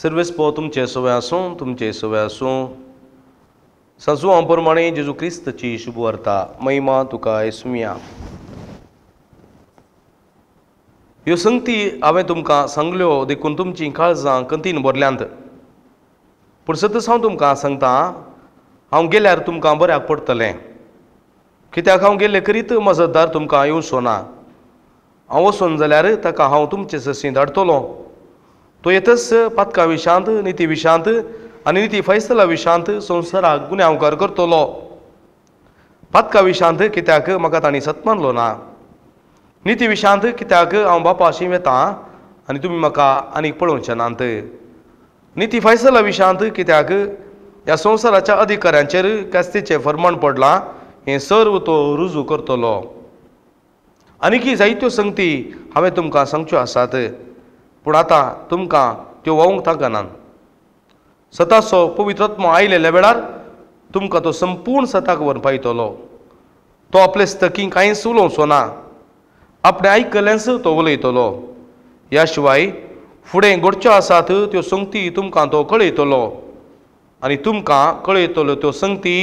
सर्वेस्पो तुमचे सवय आसूं, तुमचे सवय आसूं। साजू प्रमाणे जेजू क्रिस्तची शुभवार्ता। महिमा तुका येसुया। ह्यो संगती हांवें तुमकां सांगल्यो देखून तुमचीं काळजां कंतीन भरल्यांत। पूण सतच हांव तुमकां सांगता, हांव गेल्यार तुमकां बऱ्याक पडटलें। कित्याक हांव गेल्ले करीत मजतदार तुमकां येवचो ना। हांव वचून जाल्यार ताका हांव तुमचे सशीं धाडटलो। तो येतच पातका विशांत, निती विशांत आनी निती फैसला विशांत संवसाराक गुन्यांवकार करतलो। पातका विशांत कित्याक म्हाका तांणी सत मानलो ना। निती विशांत कित्याक हांव बापाशी वेता आनी तुमी म्हाका आनीक पळोवचे नात। निती फैसला विशांत कित्याक ह्या संवसाराच्या अधिकाऱ्यांचेर कास्तीचें फर्माण पडलां हें सर्व तो रुजू करतलो। आनीकी जायत्यो संगती हांवें तुमकां सांगच्यो आसात, पूण आतां तुमकां त्यो व्हांवूंक तांकनात। सताचो पवित्रात्मो आयिल्ल्या वेळार तुमकां तो संपूर्ण सताक व्हरून पायतलो। तो आपले स्तकी कांयच उलोवचो ना, आपणें आयकल्लेंच तो उलयतलो। ह्या शिवाय फुडें घडच्यो आसात त्यो संगती तुमकां तो कळयतलो आनी तुमकां कळयतलो त्यो संगती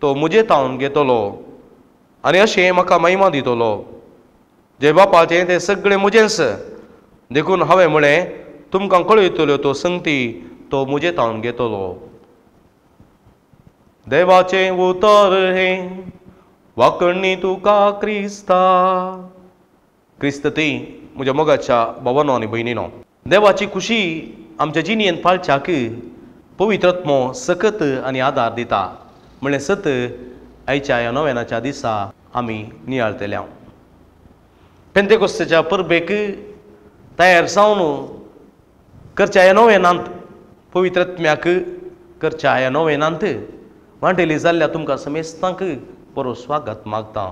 तो म्हजे तावन घेतलो आनी अशें म्हाका महिमा दितलो। जे बापाचें तें सगळें म्हजेंच, देखून हांवें म्हळें तुमकां कळयतल्यो त्यो संगती तो म्हजे तावन घेतलो। देवाचें उतर हें वाकणी तुका क्रिस्ता। क्रिस्त ती म्हज्या मोगाच्या भावानो आनी भयणीनो, देवाची खुशी आमच्या जिणेंत पाळच्याक पवित्रात्मो सकत आनी आदार दिता म्हणलें सत आयच्या ह्या नोवेनाच्या दिसा आमी नियाळतले। पेंतेकोस्ताच्या परबेक तयार जावन करच्या ह्या नोवेनांत, पवित्रात्म्याक करच्या ह्या नोवेनांत वांटेली जाल्ल्या तुमकां समेस्तांक बरो स्वागत मागता।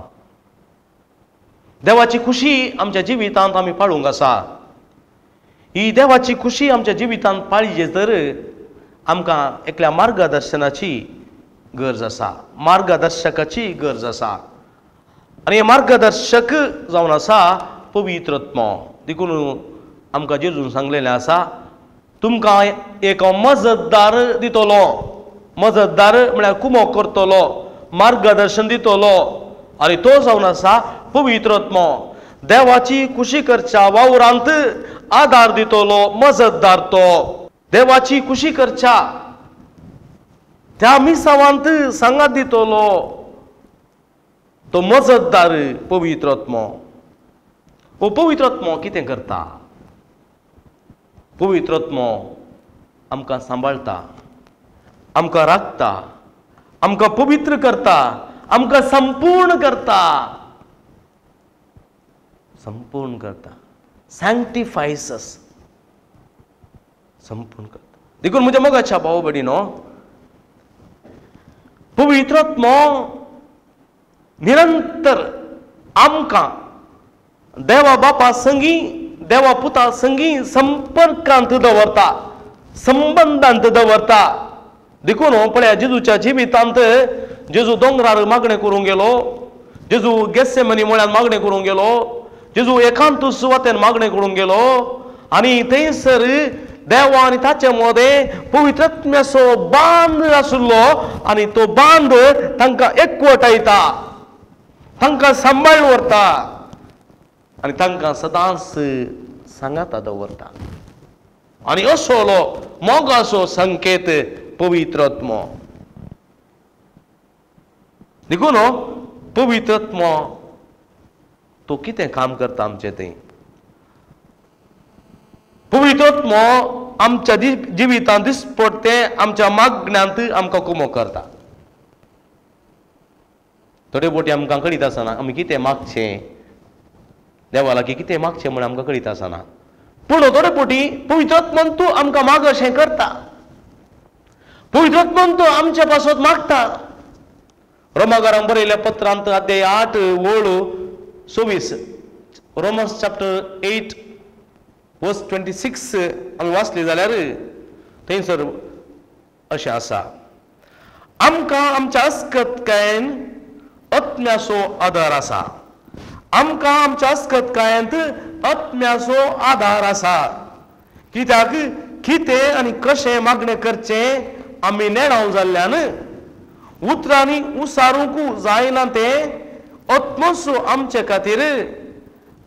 देवाची खुशी आमच्या जिवितांत आमी पाळूंक आसा। ही देवाची खुशी आमच्या जिवितांत पाळीजे तर आमकां एकल्या मार्गदर्शनाची गरज आसा, मार्गदर्शकाची गरज आसा। आनी हे मार्गदर्शक जावन आसा पवित्रात्मो। देखून आमकां जेजून सांगलेलें आसा, तुमकां एक मजतदार दितलो। मजतदार म्हळ्यार कुमोक करतलो, मार्गदर्शन दितलो आनी तो जावन आसा पवित्रात्मो। देवाची खुशी करच्या वावरांत आदार दितलो मजतदार तो। देवाची खुशी करच्या त्या मिसावांत सांगात दितलो तो मजतदार पवित्रात्मो। हो पवित्रात्मो कितें करता? पवित्रात्मो आमकां सांबाळटा, आमकां राखता, आमकां पवित्र करता, आमकां संपूर्ण करता, संपूर्ण करता, सँक्टिफायस अस, संपूर्ण करता। देखून म्हज्या मोगाच्या भाव भयणीनो, पवित्रात्मो निरंतर आमकां देवा बापा संगी, देवा पुता संगी संपर्कांत दवरता, संबंदांत दवरता। देखून पळया जेजूच्या जिवितांत जेजू दोंगरार मागणें करूंक गेलो, जेजू गेसेमनी मुळ्यान मागणें करूंक गेलो, जेजू एकांत सुवातेन मागणें करूंक गेलो आनी थंयसर देवा आनी ताचे मदें पवित्रात्म्याचो बांद आशिल्लो आनी तो बांद तांकां एकवटायता, तांकां सांबाळ व्हरता आनी तांकां सदांच सांगाता दवरता। आनी असलो मोगाचो संकेत पवित्रात्मो। देखून पवित्रात्मो तो कितें काम करता आमचें थंय? पवित्रात्मो आमच्या जिवितांत दिसपडटें आमच्या मागण्यांत आमकां कुमो करता। थोडे बोटी आमकां कळीत आसना आमी कितें मागचें, देवा लागीं कितें मागचें म्हूण आमकां कळीत आसना, पूण थोडे पोटी पवित्रात्मन तूं आमकां माग अशें करता, पवित्रात्मन तूं आमच्या पासत मागता। रोमागारांक बरयल्ल्या पत्रांत अध्याय 8 ओळ 26, रोमन्स चॅप्टर 8 वर्स 26 आमी वाचली जाल्यार थंयसर अशें आसा, आमकां आमच्या अस्कतकायेन आत्म्याचो आदार आसा, आमकां आमच्या अस्कतकायेंत आत्म्याचो आदार आसा। कित्याक कितें आनी कशें मागणें करचें आमी नेणाव जाल्ल्यान उतरांनी उसारूंक जायना तें आत्मसो आमचे खातीर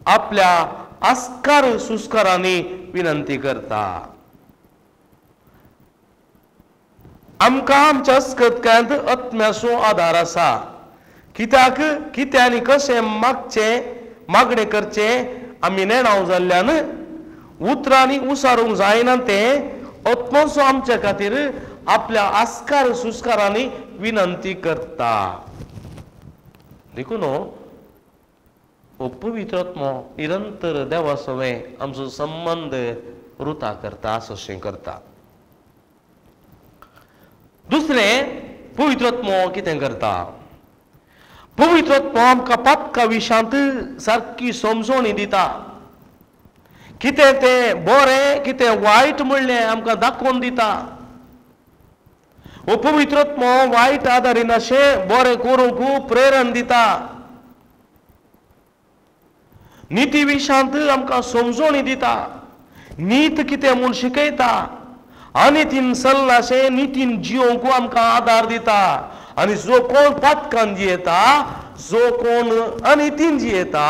आपल्या आस्कार सुस्कारांनी विनंती करता. आमकां आमच्या अस्कतकांत आत्म्याचो आदार आसा. कित्याक कितें आनी कशें मागचें मागणें करचें आमी नेणाव जाल्ल्यान उतरांनी उसारूंक जायना तें आत्मसो आमचे खातीर आपल्या आस्कार सुस्कारांनी विनंती करता. देखून हो पवित्र आत्मो निरंतर देवा सवें आमचो संबंद रुता करता, अशें करता. दुसरें, पवित्र आत्मो कितें करता? पवित्र आत्मो आमकां पातका विशांत सारकी समजोणी दिता. कितें तें बरें कितें वायट म्हणलें आमकां दाखोवन दिता. हो पवित्र आत्मो वायट आदारिनाशें बरें करूंक प्रेरण दिता. निती विशांत आमकां समजोणी दिता. नीत कितें म्हूण शिकयता. अनितीन सल्लाशें नितीन जियोंक आमकां आदार दिता. आनी जो कोण पातकान जियेता, जो कोण अनितीन जियेता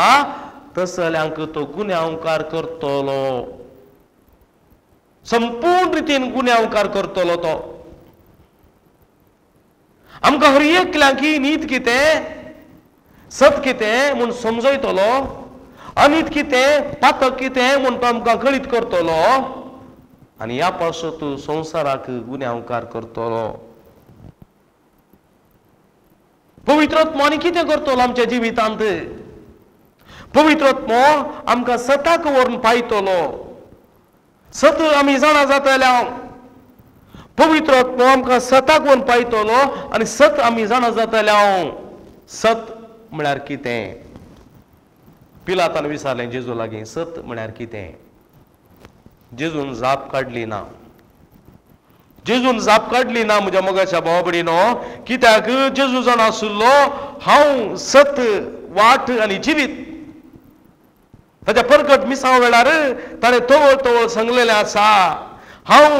तसल्यांक तो गुन्यांवकार करतलो, संपूर्ण रितीन गुन्यांवकार करतलो तो. आमकां हर एकल्यांक नीत कितें सत कितें म्हूण समजयतलो, अनीत कितें पातक कितें म्हूण तो आमकां कळीत करतलो आनी ह्या पासत संवसाराक गुन्यांवकार करतलो. पवित्र आत्मो आनी कितें करतलो आमच्या जिवितांत? पवित्र आत्मो आमकां सताक व्हरून पायतलो. सत आमी जाणा जातले. पवित्र आत्मो आमकां सताक व्हरून पायतलो आनी सत आमी जाणा जातले. सत म्हळ्यार कितें? पिलातान विचारलें जेजू लागीं, सत म्हळ्यार कितें? जेजून जाप काडली ना. जेजून जाप काडली ना म्हज्या मोगाच्या भावा भयणीनो. कित्याक जेजू जाणा आशिल्लो हांव सत वाट आनी जिवीत. ताच्या परकट मिसांव वेळार ताणें तवळ तवळ सांगलेलें आसा, हांव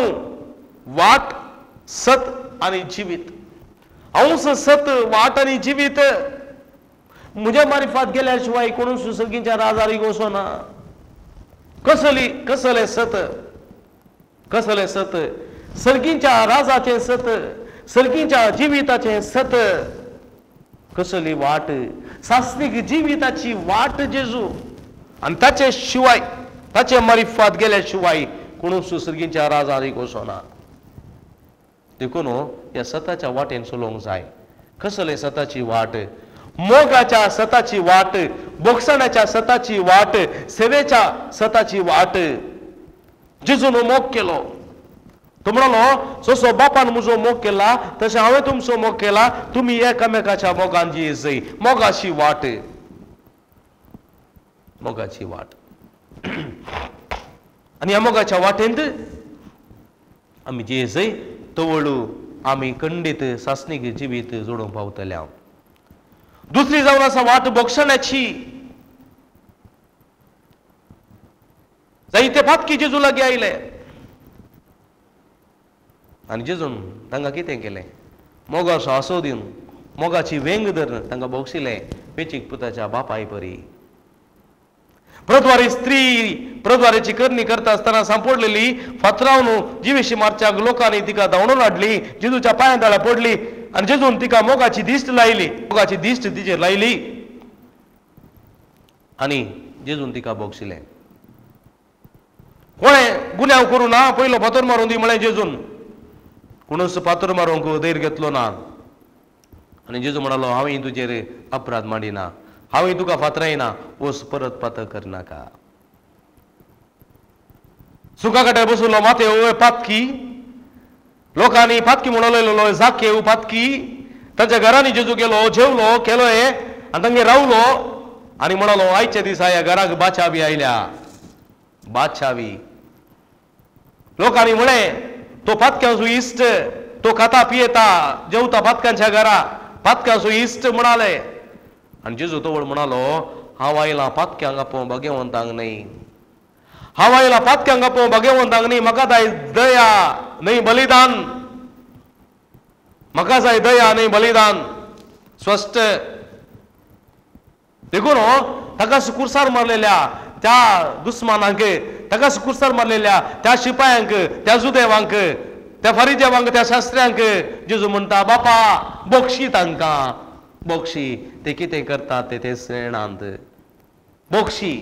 वाट सत आनी जिवीत. हांव सत वाट आनी जिवीत. म्हज्या मारिफात गेल्या शिवाय कोणूच सगळींच्या राजारी वचना. कसली कसलें सत? कसलें सत? सर्गींच्या राजाचें सत, सर्गींच्या जिविताचें सत. कसली वाट? सासणीक जिविताची वाट जेजू. आनी ताचे शिवाय, ताचे मारिफात गेल्या शिवाय कोणूच सर्गींच्या राजारी वचना. देखून ह्या सताच्या वाटेन चलोवंक जाय. कसलें सताची वाट? मोगाच्या सताची वाट, बोगसण्याच्या सताची वाट, सेवेच्या सताची वाट. जेजून मोग केलो. तो म्हणलो, जसो बापान म्हजो मोग केला तशें हांवें तुमचो मोग केला, तुमी एकामेकाच्या मोगान जियेजय. मोगाची वाट, मोगाची वाट. आनी ह्या मोगाच्या वाटेंत आमी जियेजय तवळू आमी खंडीत सासणीक जिवीत जोडूंक पावतले. दुसरी जावन आसा वाट बोगसण्याची. जायते पातकी जेजू लागीं आयले आनी जेजून तांकां कितें केलें? मोगाचो आसो दिवन, मोगाची वेंग धरून तांकां बोगशिलें वेचीक पुताच्या बापाय परी. प्रद्वारी स्त्री प्रद्वारेची करणी करता आसतना सांपडलेली, फातरावन जिवेशी मारच्या लोकांनी तिका धांवडून हाडली, जेजूच्या पांया तळा पडली आनी जेजून तिका मोगाची दिश्ट लायली. मोगाची दिश्ट तिचेर लायली आनी जेजून तिका बोगशिलें. कोणें गुन्यांव करूं ना पयलो फातर मारून दी म्हळें जेजून. कोणूच फातर मारूंक धैर्य घेतलो ना. आनी जेजू म्हणालो, हांवें तुजेर अपराध मांडिना, हांवें तुका फातरायना, वच परत पातक करनाका. सुका काट्यार बसलो माते पातकी. लोकांनी पातकी म्हणलो जाकेव पातकी. तांच्या घरांनी जेजू गेलो, जेवलो, केलो हे आनी तांगेर रावलो आनी म्हणालो, आयच्या दिसा ह्या घराक बाचावी आयल्या. बाचावी. लोकांनी म्हळें, तो पातक्यांचो इश्ट, तो खाता पियेता जेवता पातकांच्या घरा, पातक्यांचो इश्ट म्हणाले. आनी जेजू तवळ म्हणालो, हांव आयलां पातक्यांक आपोवंक भाग्यवंतांक न्हय. हांव आयला पातक्यांक आपोवंक भाग्यवंतांक न्ही, म्हाका जाय दया न्ही बलिदान, म्हाका जाय दया न्ही बलिदान. स्पश्ट देखून ताका कुर्सार मारलेल्या त्या दुस्मानांक, ताका कुर्सार मारलेल्या त्या शिपायांक, त्या जुदेवांक, त्या फारिजेवांक, त्या शास्त्र्यांक जेजू म्हणटा, बापा बोक्षी तांकां, बोक्षी, ते कितें करतात ते ते सेणांत बोक्षी.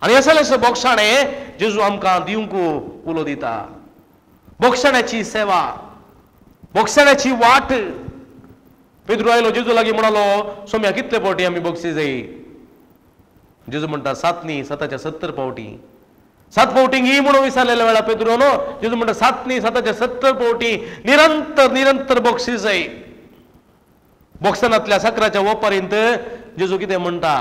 आनी असलें बोक्षाणें जेजू आमकां दिवंक उलो दिता. बोक्षाण्याची सेवा, बोक्षाण्याची वाट. पेद्रू आयलो जेजू लागीं म्हणालो, सोम्या कितले फावटी आमी बोक्षी जाय? जेजू म्हणटा 7 न्ही 7च्या 70 फावटी. 7 फावटी ही म्हणून विचारलेल्या वेळा पेद्रो न्हू, जेजू म्हणटा 7 न्ही 7च्या 70 फावटी निरंतर निरंतर बोक्षी जाय. बोक्षणांतल्या साकराच्या ओपारींत जेजू कितें म्हणटा,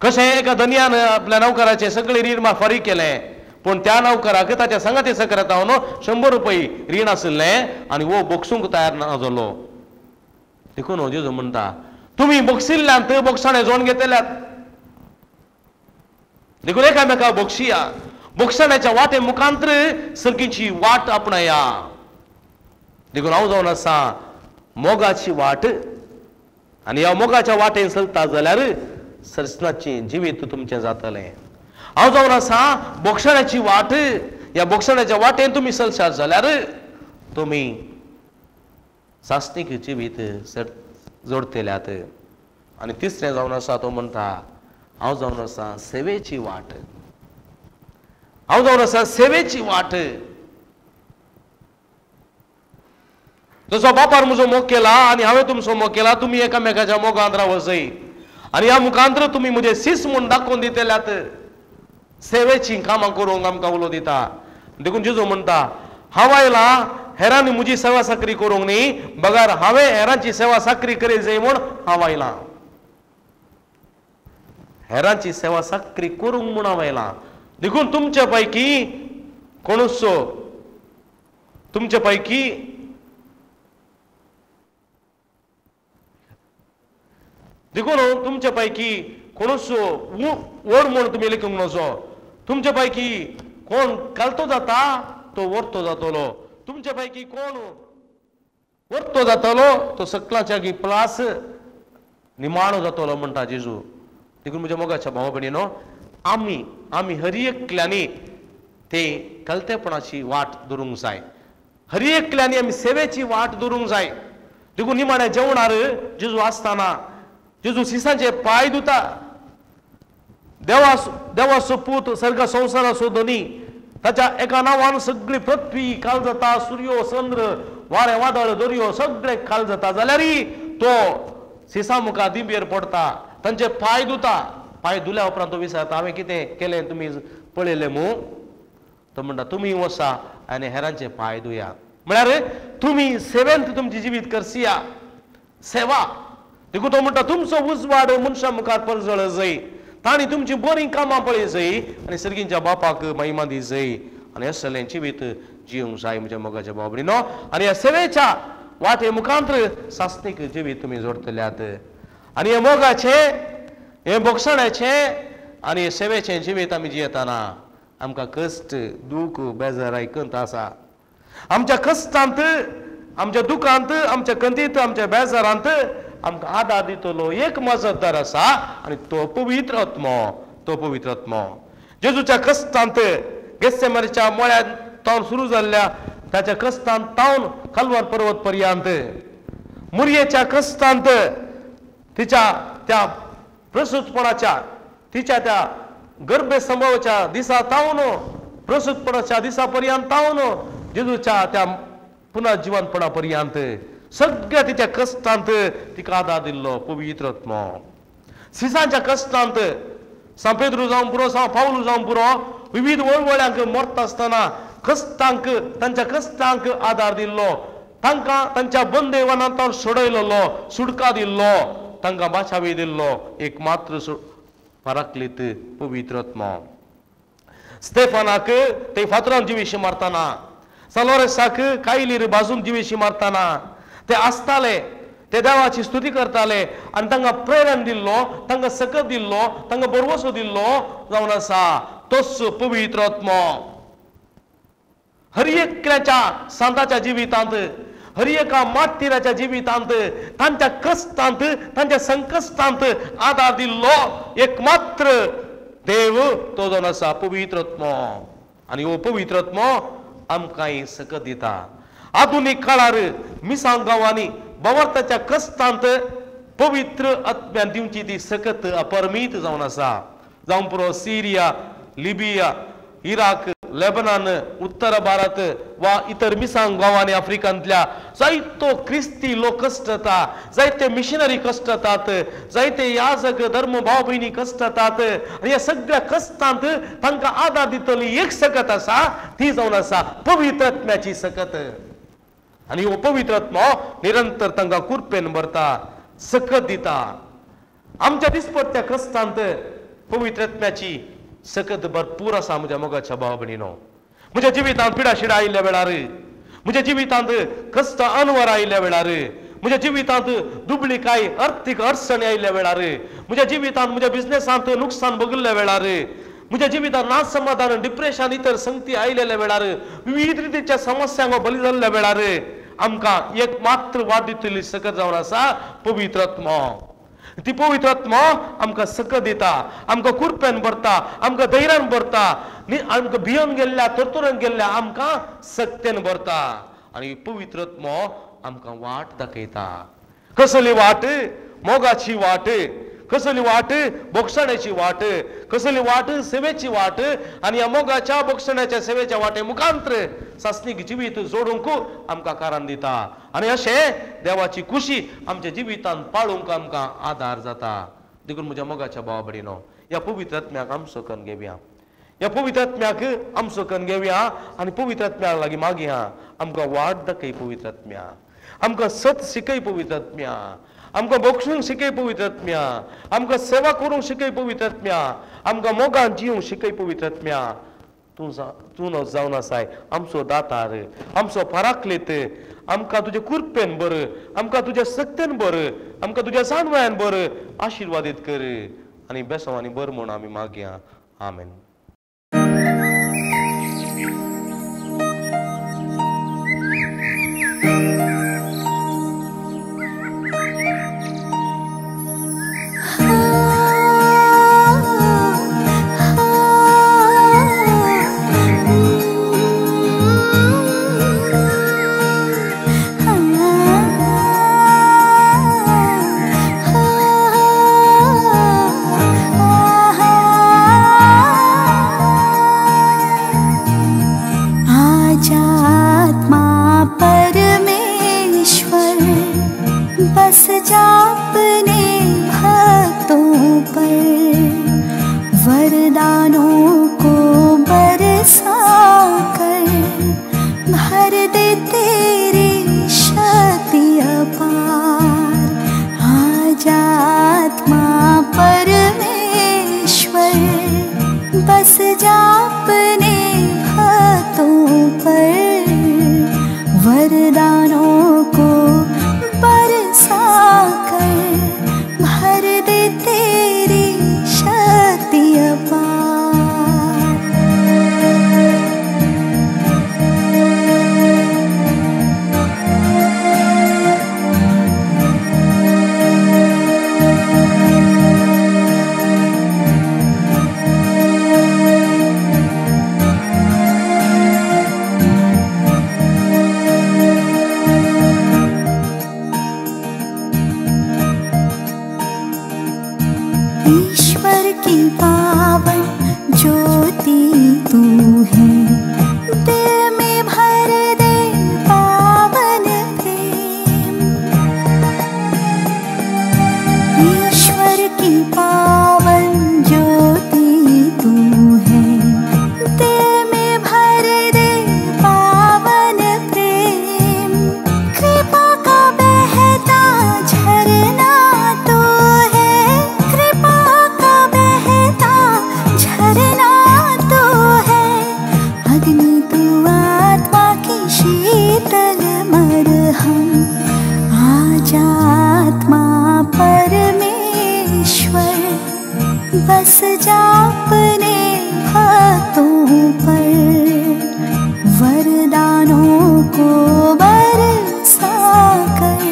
कशें एका धनयान आपल्या नौकराचें सगळें रीण फारीक केलें, पूण त्या नौकराक ताच्या सांगाती सकरात हांव 100 रुपये रीण आशिल्लें आनी वो बोक्षूंक तयार ना जालो. देखून जेजू म्हणटा तुमी बोक्षिल्ल्यान बोक्षाणें जोड घेतल्यात, देखून एकामेका बोक्षिया, बोक्षाण्याच्या वाटे मुखांतर सर्गीची वाट आपणाया. देखून हांव जावन आसा मोगाची वाट, आनी ह्या मोगाच्या वाटेन चलता जाल्यार सर्सनाचें जिवीत तुमचें जातलें. हांव जावन आसा बोक्षाण्याची वाट, ह्या बोक्षाण्याच्या वाटेन तुमी चलशात जाल्यार तुमी सासणीक जिवीत जोडटल्यात. आनी तिसरें जावन आसा तो म्हणटा, हांव जावन आसा सेवेची वाट, हांव जावन आसा सेवेची वाट. जसो बापार म्हजो मोग केला आनी हांवें तुमचो मोग केला, तुमी एकामेकाच्या मोगांत रावसय आनी ह्या मुखांतर तुमी म्हजे सीस म्हूण दाखोवन दितल्यात. सेवेचीं कामां करूंक आमकां उलो दिता. देखून जेजू म्हणटा, हांव आयला हेरांनी म्हजी सेवा साकरी करूंक न्ही, बगर हांवें हेरांची सेवा साकरी करी जाय म्हूण हांव आयलां. हेरांची सेवा साकरी करूंक म्हूण हांव आयलां. देखून तुमचे पैकी कोणूच, तुमचे पैकी देखून तुमचे पैकी कोणूच व्हड म्हूण तुमी लेखूंक नजो. तुमचे पैकी कोण कालतो जाता तो वर्तो जातलो, तुमचे पैकी कोण वर्तो जातलो तो सकलाच्या प्लास निमाणो जातलो म्हणटा जेजू. देखून म्हज्या मोगाच्या भावा भयणीनो, आमी आमी हर एकल्यांनी ते कलतेपणाची वाट धरूंक जाय, हर एकल्यांनी आमी सेवेची वाट धरूंक जाय. देखून निमाण्या जेवणार जेजू आसतना जेजू सिसांचे पांय धुता. देवाचो पूत सर्ग संवसाराचो धनी, ताच्या एका नांवान सगळी पृथ्वी काल जाता, सुर्यो चंद्र वारें वादळ दर्यो सगळे काल जाता, जाल्यारय तो सिसा मुखार दिंबेर पडटा, तांचे पांय धुता. पांय धुल्या उपरांत तो विचारता, हांवें कितें केलें तुमी पळयलें मू? तो म्हणटा तुमी वसा आनी हेरांचे पांय धुया. म्हळ्यार तुमी सेवेंत तुमची जिवीत करसिया सेवा. देखून तो म्हणटा तुमचो उजवाड मनशां मुखार परजळ जाय, तांणी तुमची बरीं कामां पळय जाय आनी सर्गींच्या बापाक महिमा दी जाय. आनी असलें जिवीत जिवंक जाय म्हज्या मोगाच्या भाव भयणीनो. आनी ह्या सेवेच्या वाटे मुखांतर सासणीक जिवीत तुमी जोडटल्यात. आनी हे मोगाचें, हे बोगसण्याचें आनी हे सेवेचें जिवीत आमी जियेतना आमकां कश्ट, दूख, बेजाराय, कंत आसा. आमच्या कश्टांत, आमच्या दुखांत, आमच्या कंतींत, आमच्या बेजारांत आमकां आदार दितलो एक मजतदार आसा आनी तो पवित्र आत्मो, तो पवित्र आत्मो. जेजूच्या कश्टांत गेत्सेमनीच्या मळ्यांत तावन सुरू जाल्ल्या ताच्या कश्टांत तावन कलवर पर्वत पर्यंत, मुरयेच्या कश्टांत, तिच्या त्या प्रसूतपणाच्या, तिच्या त्या गर्भसंभवाच्या दिसा तावन प्रसूतपणाच्या दिसा पर्यंत तावन जेजूच्या त्या पुनर्जिवनपणा पर्यंत सगळ्या तिच्या कश्टांत तिका आदार दिल्लो पवित्र आत्मो. सिसांच्या कश्टांत सांव पेद्रू जावं पुरो, सांव पावलू जावं पुरो, विविध वळवळ्यांक मरता आसतना कश्टांक, तांच्या कश्टांक आदार दिल्लो, तांकां तांच्या बंदेवनांत सोडयलेलो, सुटका दिल्लो, तांकां बाचावी दिल्लो एक मात्र पराक्लीत पवित्र आत्मो. स्टेफानाक ते फातरान जिवेशी मारतना, सलोरेसाक कायलीर बाजून जिवेशी मारतना ते आसताले. ते देवाची स्तुती करताले आनी तांकां प्रेरण दिल्लो, तांकां सकत दिल्लो, तांकां बरवसो दिल्लो जावन आसा तोच पवित्र आत्मो. हर एकल्याच्या सांताच्या जिवितांत, हर एका मार्टिराच्या जिवितांत, तांच्या कश्टांत, तांच्या संकश्टांत आदार दिल्लो एक मात्र देव तो जावन आसा पवित्र आत्मो. आनी हो पवित्र आत्मो आमकां सकत दिता. आधुनीक काळार मिसांग गांवांनी भावार्थाच्या कश्टांत पवित्र आत्म्यान दिवची ती सकत अपरमीत जावन आसा. जावं पुरो सिरिया, लिबिया, इराक, लेबनान, उत्तर भारत वा इतर मिसांग गांवांनी आफ्रिकांतल्या जायतो क्रिस्ती लोक कश्टता, जायते मिशनरी कश्टतात, जायते याजक धर्म भाव भयणी कश्टतात. आनी ह्या सगळ्या कश्टांत तांकां आदार दितली एक सकत आसा, ती जावन आसा पवित्र आत्म्याची सकत. आनी हो पवित्र आत्मो निरंतर तांकां कुरपेन भरता, सकत दिता. आमच्या दिसपट्ट्या कश्टांत पवित्र आत्म्याची सकत भरपूर आसा. म्हज्या मोगाच्या भाव भयणीनो, म्हज्या जिवितांत पिडाशिडा आयिल्ल्या वेळार, म्हज्या जिवितांत कश्ट अनवर आयिल्ल्या वेळार, म्हज्या जिवितांत दुबळीकाय अर्थीक अडचणी आयिल्ल्या वेळार, म्हज्या जिवितांत म्हज्या बिजनेसांत नुकसान भोगिल्ल्या वेळार, म्हज्या जिवितांत नासमाधान, डिप्रेशन इतर संगती आयिल्ल्या वेळार, विविध रितीच्या समस्यांक बली जाल्ल्या वेळार आमकां एक मात्र वाट दितली सकत जावन आसा पवित्र आत्मो. ती पवित्र आत्मो आमकां सकत दिता, आमकां कुरपेन भरता, आमकां धैर्यान भरता, आमकां भियोन गेल्ल्या, तरतरून गेल्ल्या आमकां सक्तेन भरता. आनी पवित्र आत्मो आमकां वाट दाखयता. कसली वाट? मोगाची वाट. कसली वाट? बोगसण्याची वाट. कसली वाट? सेवेची वाट. आनी ह्या मोगाच्या, बोगसण्याच्या, सेवेच्या वाटे मुखांत्र सासणीक जिवीत जोडूंक आमकां कारण दिता. आनी अशें देवाची खुशी आमच्या जिवितांत पाळूंक आमकां आदार जाता. देखून म्हज्या मोगाच्या भावा भयणीनो, ह्या पवित्र आत्म्याक आमचो करून घेवया, ह्या पवित्र आत्म्याक आमचो करून घेवया आनी पवित्र आत्म्या लागीं मागया, आमकां वाट दाखय पवित्र आत्म्या, आमकां सत शिकय पवित्र आत्म्या, आमकां बोगसूंक शिकय पवित्र आत्म्या, आमकां सेवा करूंक शिकय पवित्र आत्म्या, आमकां मोगान जिवंक शिकय पवित्र आत्म्या. तूं तूं जावन आसाय आमचो दातार, आमचो पराकलेत. आमकां तुजे कुरपेन बर, आमकां तुज्या सक्तेन बर, आमकां तुज्या जाणवयान बर आशिर्वादीत कर आनी बेसांव आनी बर म्हूण आमी मागया. आमेन. बस जा अपने भक्तों पर, वरदानों को बरसा कर भर दे तेरी शक्ति अपार। आजा आत्मा परमेश्वर, बस जा अपने भक्तों पर, वरदानों को बरसा कर भर दे तेरी शक्ति अपार। ईश्वर की पावन ज्योति तू है, दिल में भर दे पावन प्रेम। ईश्वर की पावन ज्योति तू है, दिल में भर दे पावन प्रेम। कृपा का बहता झरना तू है, कृपा का बहता बस जा अपने भक्तों पर, वरदानों को बरसा कर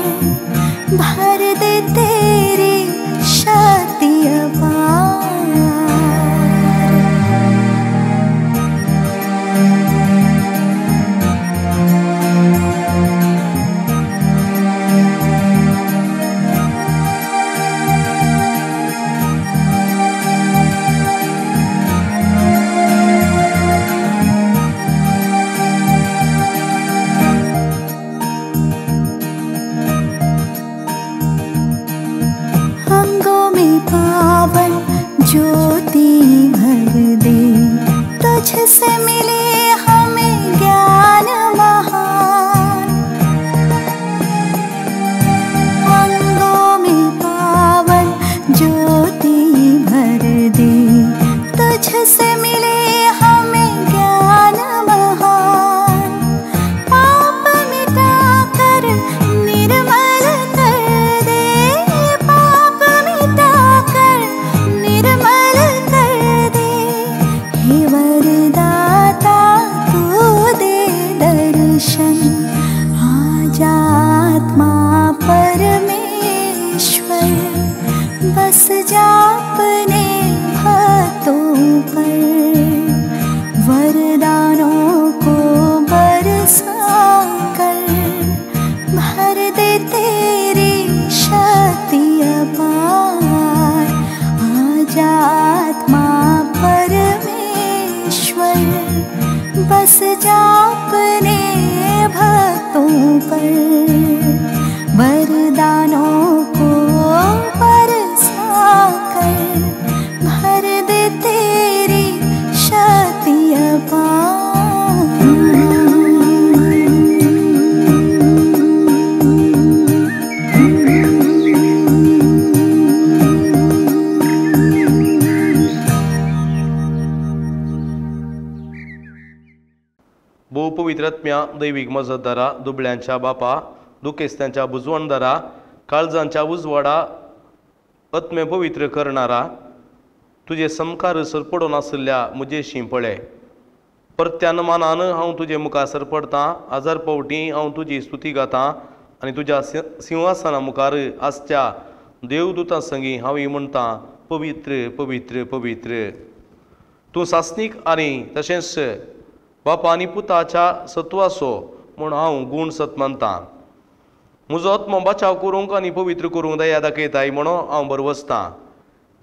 भर दे तेरी शक्ति अपार। अंगों में पावन ज्योति भर दे, तुझसे मिले हमें ज्ञान महान। अंगों में पावन ज्योति भर दे, तुझसे मिले हमें ज्ञान महान। पाप मिटा कर निर्मल कर दे, पाप मिटा कर निर्मल कर दे। हे वरदाता तू दे दर्शन, आजा आत्मा परमेश्वर, बस जा अपने भक्तों पर, वरदानों को बरसा कर भर दे तेरी शक्ति अपार। आजा आत्मा परमेश्वर, बस जा अपने भक्तों पर, वरदानों को बरसा कर भर दे तेरी शक्ति अपार। भोवपवित्रत्म्या दैवीक मजतदारा, दुबळ्यांच्या बापा, दुखेस्त्यांच्या बुजवणदारा, काळजांच्या उजवाडा, आत्मे पवित्र करणारा, तुजे समकार सरपडून आशिल्ल्या म्हजेशी पळय. परत्यान मानान हांव तुजे मुखार सरपडतां, हजार पावटी हांव तुजी स्तुती गातां आनी तुज्या सिंहासना मुखार आसच्या देवदूतां संगी हांव म्हणटां, पवित्र पवित्र पवित्र. तूं सासणीक आनी तशेंच बापा आनी पुताच्या सत्वाचो म्हूण हांव गूण सत मानतां. म्हजो आत्मो बचाव करूंक आनी पवित्र करूंक दया दाखयताय म्हणून हांव बरवसतां.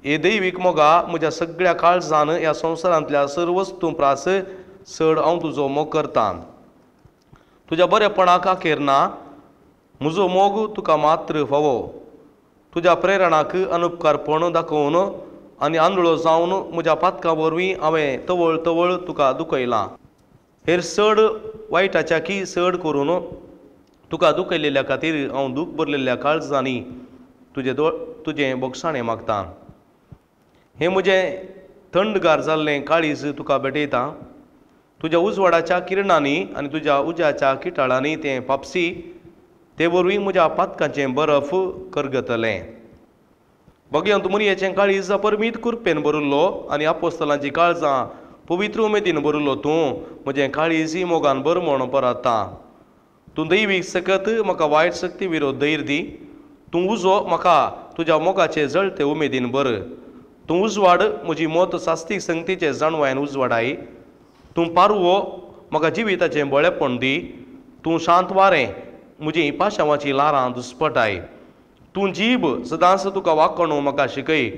हे दैवीक मोगा म्हज्या सगळ्या काळजान ह्या संवसारांतल्या सर्व वस्तूं प्रास चड हांव तुजो मोग करतां. तुज्या बरेपणाक अखेर ना, म्हजो मोग तुका मात्र फावो. तुज्या प्रेरणाक अनुपकारपण दाखोवन आनी आंधळो जावन म्हज्या पातकां वरवीं हांवें तवळ तवळ तुका दुखयलां. हेर चड वायटाच्या की चड करून तुका दुखयलेल्या खातीर हांव दूख भरलेल्या काळजांनी तुजें बोगसाणें मागतां. हें म्हजें थंडगार जाल्लें काळीज तुका भेटयता. तुज्या उजवाडाच्या किरणांनी आनी तुज्या उज्याच्या किटाळांनी तें पापसी, ते वरवीं म्हज्या पातकांचें बरफ करगतलें. भगवंत मुनयेचें काळीज परमीत कुरपेन भरिल्लो आनी आपोस्तलांची काळजां पवित्र उमेदीन भरिल्लो तूं म्हजें काळीज मोगान भर म्हूण परता. तूं दैवीक सकत म्हाका वायट शक्ती विरोध धैर्य दी. तूं उजो म्हाका तुज्या मोगाचे जळते उमेदीन भर. तूं उजवाड म्हजी मत सास्तीक संगतीचे जाणवायन उजवाडाय. तूं पारवो म्हाका जिविताचें बळेपण दी. तूं शांत वारें म्हजी पाशांवाची ल्हारां दुस्पटाय. तूं जीब सदांच तुका वाकणू म्हाका शिकय.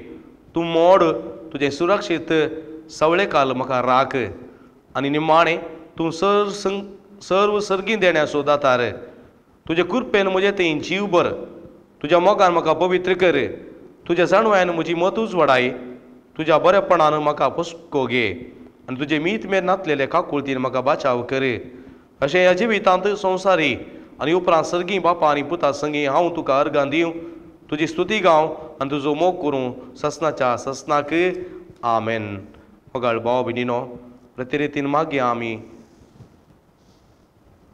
तूं मोड तुजें सुरक्षीत सवळेकाल म्हाका राख. आनी निमाणें तूं सर्व सर्गी देण्याचो दातार. तुजे कृपेन म्हजें थंय जीव भर. तुज्या मोगान म्हाका पवित्र कर. तुज्या जाणवायान म्हजी मत उजवाडाय. तुज्या बरेपणान म्हाका पोसको घे आनी तुजे मीत मेर नातलेले काकुळतीन म्हाका बाचाव कर. अशें ह्या जिवितांत संवसारी आनी उपरांत सर्गी बापा आनी पुता संगी हांव तुका अर्गां दिवं, तुजी स्तुती गावं आनी तुजो मोग करूं ससनाच्या ससनाक. आमेन. मोगाळ भाव भयणीनो, प्रति रितीन मागया आमी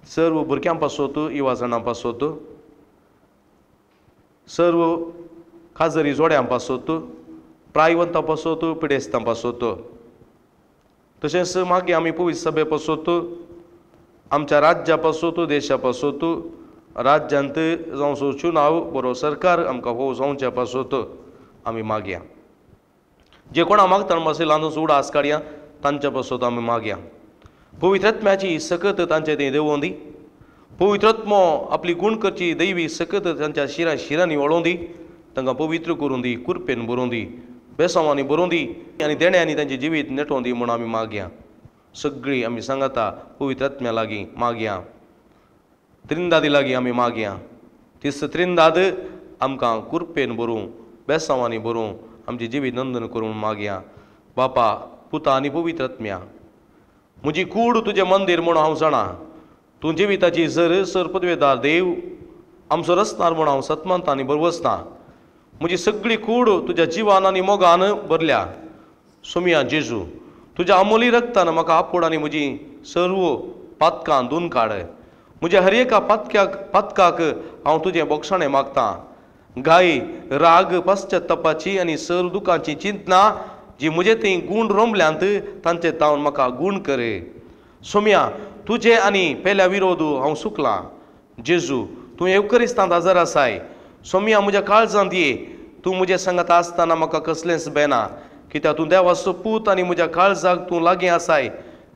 सर्व भुरग्यां पासत, युवा जाणां पासत, सर्व खाजरी जोड्यां पासत, प्रायवंतां पासत, पिडेस्तां पासत। तशेंच मागीर आमी पवित्र सभे पासत, आमच्या राज्या पासत, देशा पासत, राज्यांत जावचो चुनाव बरो सरकार आमकां हो जावच्या पासत आमी मागया। जे कोणा मागता मातशें ल्हान उडास काडया तांच्या पासत आमी मागया। पवित्र आत्म्याची सकत तांचे थंय देंवोवं दी, पवित्र आत्मो आपली गूण करची दैवी सकत तांच्या शिरां शिरांनी वळोवं दी, तांकां पवित्र करूं दी, कुरपेन बरोवं दी, बेसांवांनी बरोवं दी आनी देण्यांनी तांचें जिवीत नेटोवं दी म्हूण आमी मागया। सगळीं आमी सांगाता पवित्र आत्म्या लागीं मागया, त्रिंदादी लागीं आमी मागया। तीस त्रिंदाद आमकां कुरपेन बरोवं, बेसांवांनी बरोवं, आमचें जिवीत नंदन करूं मागया। बापा, पुता आनी पवित्र आत्म्या, म्हजी कूड तुजें मंदीर म्हूण हांव जाणा, तूं जिविताची जर सर पदवेदार देव आमचो रचणार म्हूण हांव सतमानता आनी बरवसना। म्हजी सगळी कूड तुज्या जिवान आनी मोगान भरल्या। सोमिया जेजू, तुज्या अमोली रक्तान म्हाका आपोड आनी म्हजी सर्व पातकां धुवन काड। म्हज्या हर एका पातकाक हांव तुजें बोगसाणें मागतां। गाय, राग, पश्चातापाची आनी सर्व दुखांची चिंतना जी म्हजे थंय गूण रोमल्यांत तांचे तावन म्हाका गूण कर। सोम्या, तुजे आनी पेल्या विरोध हांव सुकलां। जेजू, तूं येवकरिस्तांत हजर आसाय। सोम्या, म्हज्या काळजांत ये, तूं म्हजें सांगात आसतना म्हाका कसलेंच बेना, कित्याक तूं देवाचो पूत आनी म्हज्या काळजाक तूं लागीं आसाय।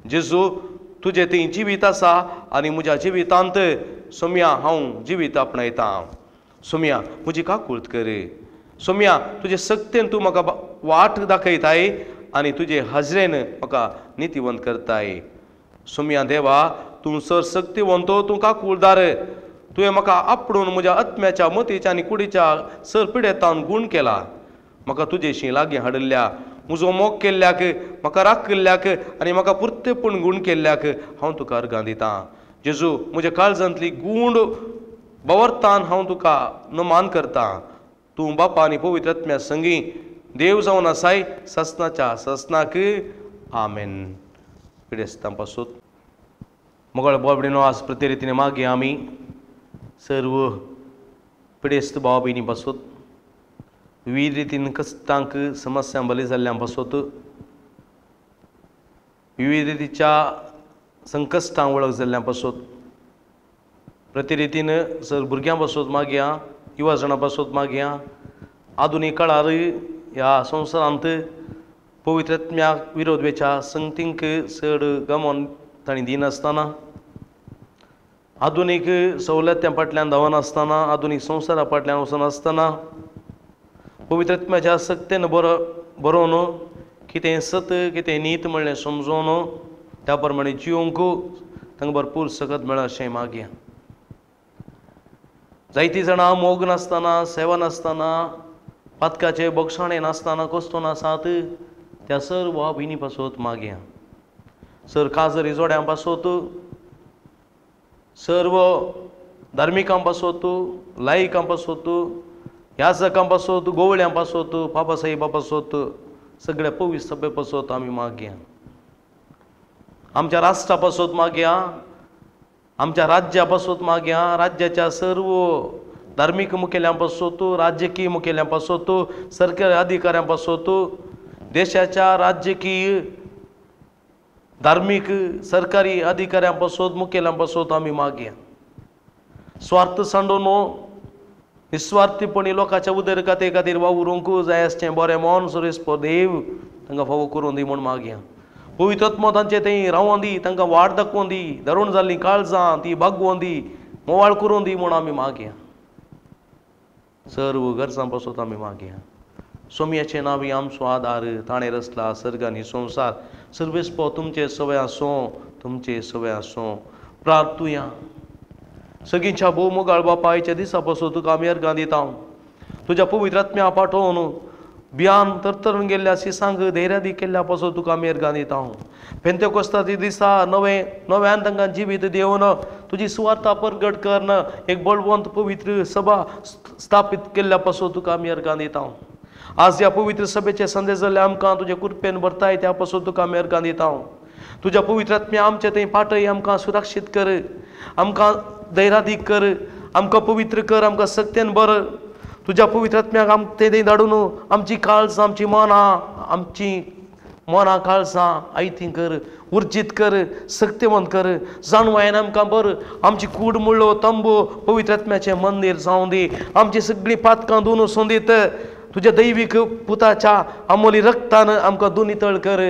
जेजू, तुजें थंय जिवीत आसा आनी म्हज्या जिवितांत सोम्या हांव जिवीत आपणायतां। सोम्या, म्हजी काकूळत कर। सोम्या, तुजे सक्तेन तूं म्हाका वाट दाखयताय आनी तुजे हाजरेन म्हाका नितीवंत करताय। सोम्या देवा, तूं सर सक्तिवंत, तूं काकूळदार, तुवें म्हाका आपडून म्हज्या आत्म्याच्या, मतीच्या आनी कुडीच्या सर पिडेतान गूण केला। म्हाका तुजेशी लागीं हाडिल्ल्या, म्हजो मोग केल्ल्याक, म्हाका राखिल्ल्याक आनी म्हाका पुरतेपण गूण केल्ल्याक हांव तुका अर्गां दितां। जेजू, म्हज्या काळजांतली गूण बवरतान हांव तुका नमान करतां। तूं बापा आनी पवित्र आत्म्या संगी देव जावन आसाय ससनाच्या ससनाक। आमेन। पिडेस्तां पासून मोगाळ बाबडीनो, आज प्रति रितीने मागीर आमी सर्व पिडेस्त भाव भयणी पासून, विविध रितीन कश्टांक समस्यां बली जाल्ल्यां पासून, विविध रितीच्या संकश्टांक वळख जाल्ल्यां पासून, प्रति रितीन सर भुरग्यां पासून मागया, युवा जाणां पासून मागया। आधुनीक काळार ह्या संवसारांत पवित्र आत्म्याक विरोध वेच्या संगतींक चड गमोन तांणी दिनासतना, आधुनीक सवलत्यां फाटल्यान धांवनासतना, आधुनीक संवसारा फाटल्यान वचनासतना पवित्र आत्म्याच्या सक्तेन बरोवन कितें सत कितें नीत म्हणलें समजोवन त्या प्रमाणे जिवंक तांकां भरपूर सकत मेळ अशें मागया। जायतीं जाणां मोग नासतना, सेवा नासतना, पातकाचे बोगसाणे नासतना कस्तो नासात त्या सर्व भाव भयणी पासत मागया। सर काजरी जोड्यां पासत, सर्व धार्मिकां पासत, लायकां पासत, याजकां पासत, गोवळ्यां पासत, बाबासाहेबा पासत, सगळ्या पवित्र सभे पासत आमी मागया। आमच्या राष्ट्रा पासत मागया, आमच्या राज्या पासत मागया, राज्याच्या सर्व धार्मीक मुखेल्यां पासत, राजकीय मुखेल्यां पासत, सरकारी अधिकाऱ्यां पासत, देशाच्या राजकीय धार्मीक सरकारी अधिकाऱ्यां पासत, मुखेल्यां पासत आमी मागया। स्वार्थ सांडून निस्वार्थीपणी लोकांच्या उदरगते खातीर वावरूंक जाय आसचें बरें मन सुरेस्पो देव तांकां फावो करूं दी म्हूण मागया। पवित्र आत्मो तांचे थंय रावों दी, तांकां वाट दाखोवं दी, धरून जाल्लीं काळजां ती बागोवं दी, मोवाळ करूं दी म्हूण आमी मागया। सर्व गरजां पासत आमी मागया। सोम्याचें नांव आमचो आदार, ताणें रचला सर्ग आनी संवसार। सर्वेस्पो तुमचे सवय आसूं, तुमचे सवय आसूं। प्रार्थुया। सगळींच्या भोव मोगाळ बापायच्या दिसा पासून तुका आमी अर्गां दिता। तुज्या पवित्र आत्म्या पाठोवन बियान तरतरून गेल्ल्या सिसांक धैर्यादी केल्ल्या पासून तुका आमी अर्गां दिता। पेंतेकोस्ताच्या दिसा नवें नव्यान तांकां जिवीत दिवन तुजी सुवार्ता परगट करून एक बळवंत पवित्र सभा स्थापीत केल्ल्या पासून तुका आमी अर्गां दिता। आज ह्या पवित्र सभेचे संदेश जाल्ले आमकां तुजे कृपेन भरताय त्या पासून तुका आमी अर्गां दिता। तुज्या पवित्र आत्म्या आमचे थंय पाटय, आमकां सुरक्षीत कर, आमकां धैर्यादीक कर, आमकां पवित्र कर, आमकां सक्तेन बर। तुज्या पवित्र आत्म्याक आमकां तें धाडून आमची काळजां, आमची मनां, आमची मनां काळजां आयतीं कर, उर्जीत कर, सक्तेवंत कर. जाणवायेन आमकां बरें आमची कूड मुळ्ळो तंबू पवित्र आत्म्याचें मंदीर जावं दी. आमची सगळीं पातकां धुवन सोंदीत तुज्या दैवीक पुताच्या अमोली रक्तान आमकां धुवन नितळ कर.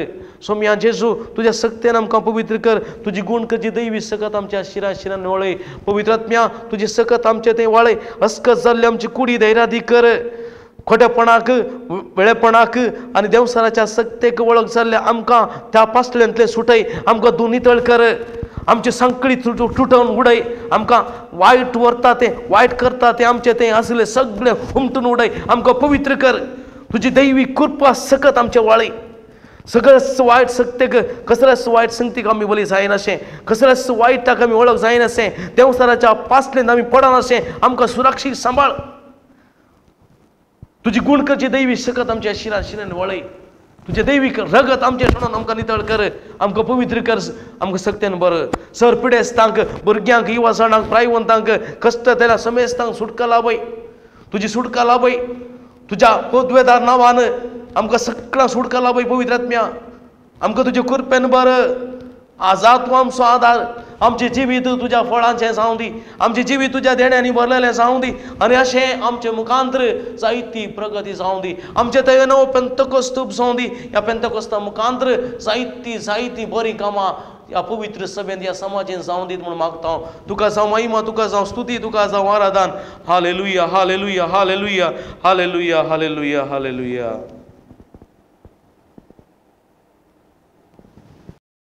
सोम्या जेजू तुज्या सक्तेन आमकां पवित्र कर. तुजी गूण करची दैवी सकत आमच्या शिरा शिरान वळय. पवित्र आत्म्या तुजी सकत आमचे थंय वळय. अस्कत जाल्ली आमची कुडी धैर्यादी कर. खोटेपणाक, वेळेपणाक आनी देंवसाराच्या सक्तेक वळख जाल्ल्या आमकां त्या पासल्यांतलें सुटय. आमकां धुवन नितळ कर. आमची सांकळी तुटोवन उडय. आमकां वायट व्हरता तें, वायट करता तें आमचें तें आसलें सगळें हुमटून उडय. आमकां पवित्र कर. तुजी दैवी कृपा सकत आमचें वाळय. सगळ्याच वायट सक्तेक, कसल्याच वायट संगतीक आमी बली जायनाशें, कसल्याच वायटाक आमी वळख जायनाशें, देंवसाराच्या पासलेन आमी पडनाशें. आमकां सुरक्षीत सांबाळ. तुजी गूण करची दैवी सकत आमच्या शिरान शिरान वळय. तुजें दैवीक रगत आमचें सोडून आमकां नितळ कर, आमकां पवित्र कर, आमकां सक्तेन बरें. सर पिडेस्तांक, भुरग्यांक, युवाजाणांक, प्रायवंतांक, कश्ट तेल्या समेस्तांक सुटका लाभय. तुजी सुटका लाभय. तुज्या पदवेदार नांवान आमकां सगळ्यां सुटका लाभय. पवित्र आत्म्या आमकां तुजे कृपेन बरें आजाद तूं आमचो आदार. आमचें जिवीत तुज्या फळांचें जावं दी. आमचें जिवीत तुज्या देण्यांनी भरलेलें जावं दी. आनी अशें आमचे मुखांत्र जायती प्रगती जावं दी. आमचें थंय नवो पेंतकोस्तूप जावं दी. ह्या पेंतकोस्ता मुखांत्र जायती जायती बरीं कामां ह्या पवित्र सभेंत, ह्या समाजेन जावं दीत म्हूण मागता हांव. तुका जावं महिमा, तुका जावं स्तुती, तुका जावं आराधन. Hallelujah, hallelujah, hallelujah, hallelujah, hallelujah, hallelujah.